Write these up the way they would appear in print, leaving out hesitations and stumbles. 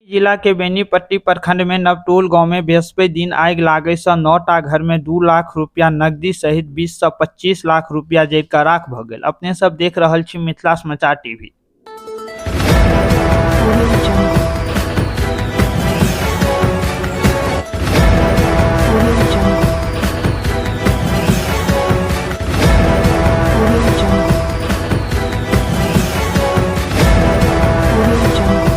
जिला के बेनीपट्टी प्रखंड में नवटोल गांव में बृहस्पति दिन आगि लागय सं 9 टा घर में 2 लाख रुपया नकदी सहित 20 सं 25 लाख रुपया जरि क राख भ गेल। अपने सब देख रहल छी मिथिला समाचार TV. Audio Jungle. Audio Jungle. Audio Jungle. Audio Jungle.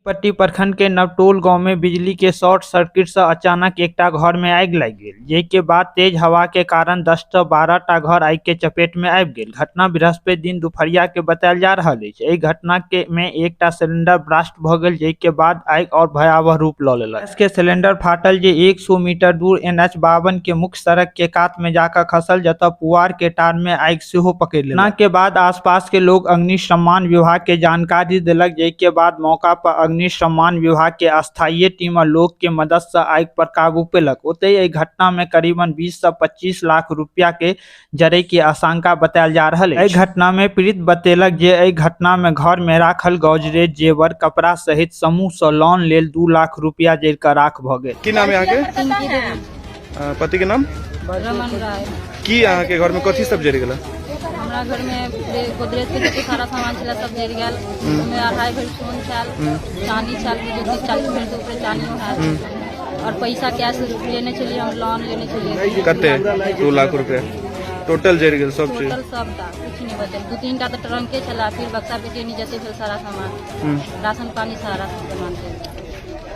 पट्टी प्रखंड के नवटोल गांव में बिजली के शॉर्ट सर्किट से अचानक एकटा घर में आगि लागि गेल, जाहि के बाद तेज हवा के कारण 10 सँ 12 टा घर आगि के चपेट में आबि गेल। घटना बृहस्पति दिन दुपहरिया के बतायल जा रहल अछि। एहि घटना के में एकटा सिलेंडर ब्लास्ट भ गेल, जाहि के बाद आगि और भयावह रूप ल लेलक। गैस के सिलेंडर फाटल जे 100 मीटर दूर NH 52 के मुख्य सड़क के कात में जाकर खसल, जतय पुआर के टार में आगि सेहो पकड़ि लेलक। घटना के बाद आसपास के लोग अग्निशमन विभाग के जानकारी देलक, जाहि के बाद मौका पर अग्निशमन विभाग के स्थानीय टीम आ लोग के मदद से आगि पर काबू पेलक। ओतहि एहि घटना में करीबन 20 से 25 लाख रुपया के जरे के आशंका बतायल जा रहल अछि। एहि घटना में पीड़ित बतेलक जे एहि घटना में घर में राखल गोदरेज, जेवर, कपड़ा सहित समूह सं लोन लेल 2 लाख रुपया जरि क राख भ गेल। की नाम है अहाँके? पिंकी देवी। पति के नाम? रमन राय। की अहाँके घर में कथी सब जरि गेलै? हमरा घर में गोदरेज के जते सारा सामान छलै सब जरि गेल। ओहिमे 2.5 भरि सोन छल, चानी छल, 30-40 भरि से ऊपर चानियो हैत, और पैसा कैश लेने छलियै हम, लोन लेने छलियै। कते? 2 लाख रुपया टोटल जरि गेल सब चीज? टोटल सबटा कुछ नहीं बचल। 2-3 टा तऽ ट्रंके छलै, फिर बक्सा पेटी जते भेल सारा सामान, राशन पानी सारा सामान जरि गेल।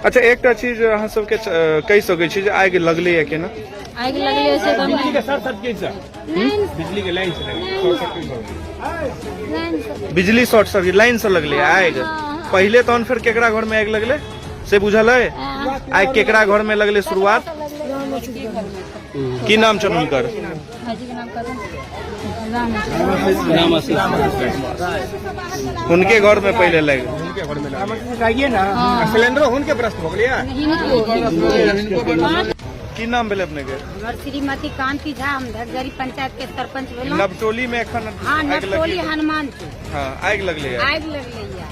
अच्छा, एकटा चीज अहाँ सबके कहि सकै छी जे आगि लगलैया केना? आगि लगलै से तऽ बिजली शॉर्ट सर्किट लाइन से लगलै आगि पहिले, तहन फेर केकरा घर में आगि लगलै से बुझल है? आगि केकरा घर में लगलै शुरुआत? की नाम छनि हुनकर? भाईजी के नाम कथन? हुनके घर में पहिले लागि सिलेंडरो हुनके ब्रस्ट भऽ गेलैया। की नाम भेलै अपने के? हमर श्रीमती कांति झा, हम धगजरी पंचायत के सरपंच भेलहुँ। नवटोली में एखन हाँ, आगि नवटोली लगलै? हनुमान चौक। हाँ, आगि लगलै? आगि लगलैया।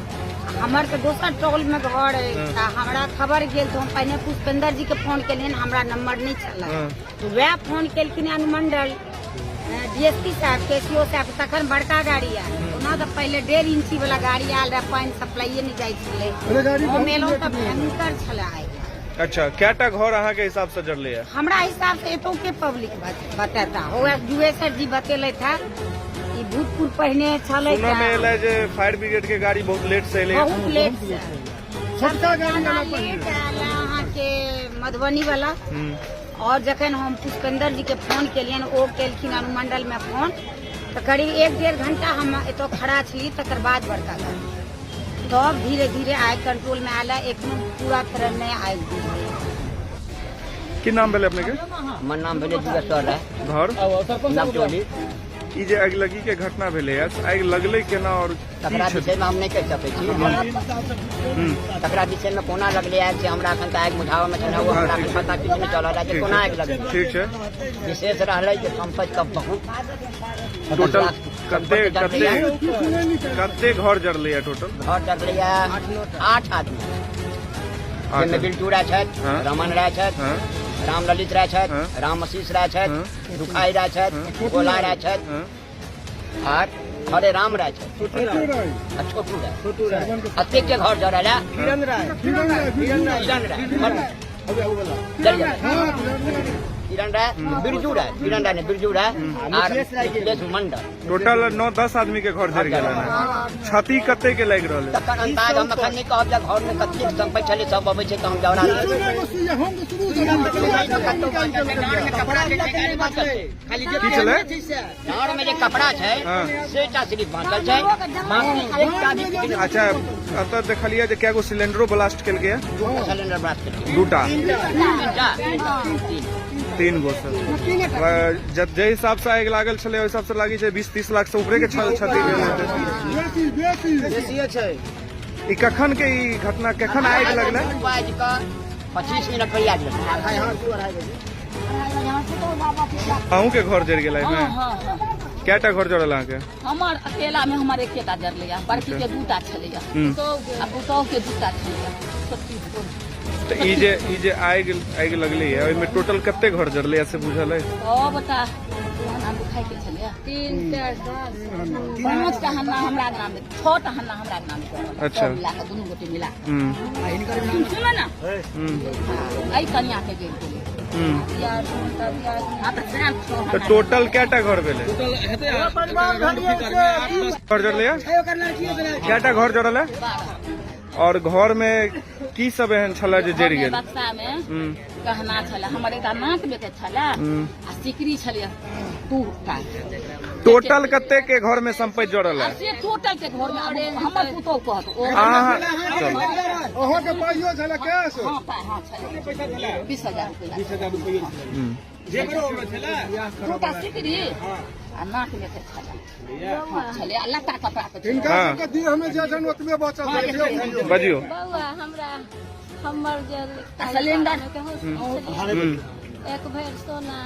हमर तऽ दोसर टोल में घर अछि, तऽ हमरा खबर गेल तऽ हम पहिने पुष्पेंद्र जी के फोन केलियनि, हमरा नंबर नहि छलै। तऽ वएह फोन केलखिन अनुमंडल डीएसपी साहब के, सीओ साहब, तखन बड़का गाड़ी आयल। ओना तऽ पहिले 1.5 इंची वाला गाड़ी आयल रहै, पानि सप्लाइए नहि जाइ छलै। हम एलहुँ तऽ भयंकर छलै आगि। अच्छा, कएटा घर अहाँके हिसाब से जरलै? हमरा हिसाब से एतौ के पब्लिक बतेता हो, जुएसर जी बतेलथि है, ई भूतपूर्व पहिने छलै। सुनऽ में एलै जे फायर ब्रिगेड के गाड़ी बहुत लेट से एलै। बहुत लेट से, सबसे ज्यादा लेट आयल अहाँके मधुबनी वाला। और जखन हम पुष्पेंद्र जी के फोन केलियनि, ओ केलखिन अनुमंडल में फोन, तऽ करीब 1-1.5 घंटा हम एतऽ खड़ा छी, तकर बाद बड़का गाड़ी, तब धीरे धीरे आगि कंट्रोल में आयल है। एखनो पूरा तरह नहि आगि बुझल। की नाम भेलै अपने के? हमर नाम भेलै जुगेश्वर राय। घर? नवटोली। ई जे अगिलगी के घटना भेलै आगि लगलै केना और की तकरा क्षति? विषयमे हम नहि कहि सकै छी। तकरा विषयमे कोना लगलै आगि से हमरा एखन तऽ आगि बुझाबऽमे छै ने, ओ हमरा एखन पता किछु नहि चलल है जे कोना आगि लगलै। ठीक छै। विशेष रहलै जे सम्पत्ति कब बहुत टोटल कते कते कते घर जरलै टोटल? घर जरलैया 8 आदमी, जाहिमे बिल्टू राय छथि, रमन राय छथि, रामललित राय छथि, राम आशीष राय छथि, दुखाई राय छथि, गोला राय छथि, आर हरे राम राय छथि आ छोटू राय। एतेक के घर जरल है। किरण राय, किरण राय जरि गेल। किरण राय, बिरजू राय, किरण राय नहि, बिरजू राय आर मिथिलेश मंडल। टोटल 9-10 आदमी के घर जरि गेल है। क्षति कते के लागि रहल है? तकर अंदाज हम एखन नहि कहब जे घरमे कतेक सम्पत्ति छलै। सब अबै छै तऽ हम जरा की छलै? डाँरमे जे कपड़ा छै सेटा सिर्फ बाँचल छै, बाँकी एकटा भी किछु नहि। अच्छा, एतऽ देखलियै जे कए गो सिलेंडरो ब्लास्ट केलकै? दूटा सिलेंडर ब्लास्ट केलकै। दूटा? तीनटा, तीन। 3 गो सर। जब जे हिसाब से आगि लागल छलै, ओहि हिसाब से लागै छै 20-30 लाख से ऊपरे के क्षति भेल हेतै। ई कखन के ई घटना, कखन आगि लगलै? 2 बाजि कऽ 25 मिनट पर आगि लगलै। अहूँ के घर जरि गेलै एहिमे? कएटा घर जरल अहाँके? हमर अकेला में हमर एकेटा जरलैया, बड़की के दूटा छलैया आ पुतोह के दूटा छलैया। तऽ ई जे आगि लगलै है, ओहिमे टोटल कते घर जरलै से बुझल है? सबटा हन्ना दुखाइ के छलैया। 3 4 10 5टा हन्ना हमरा अंगना में, 6टा हन्ना हमरा अंगना में जरल। अच्छा। सब मिला कऽ दुनू गोटे मिला कऽ। सुन ने, एहि कनिया के जरि गेलै। हँ तऽ सएह छओ तऽ हन्ना। टोटल कएटा घर भेलै? घर जरलै है? कएटा घर जरल है? और घर में की सब एहन छलै जे जरि गेल? बक्सा में गहना छलै, हमर एकटा नाक में के छलै आ सिकरी छलै 2टा। टोटल कते के घर में संपत्ति जरल है? से टोटल के घर में आब हमर पुतोह कहत ओ। अहाँ चलू। अहाँके पाइयो छलै कैश? हाँ, पाइ हाँ छलै, 20,000 रुपया। 20,000 रुपया दूटा सिकरी आ नाक में के छलै, हाँ छलै, आ लत्ता कपड़ा के छलै। हिनका हाँ। सबके देह में जे छनि ओतबे बचल छै। बजियौ। बौआ, हमरा हमर जे आ सिलेंडर। एक भरि सोना।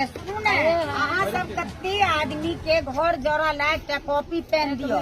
सुनू ने, अहाँ सब कते आदमी के घर जरल है, एकटा कॉपी पेन दिअ।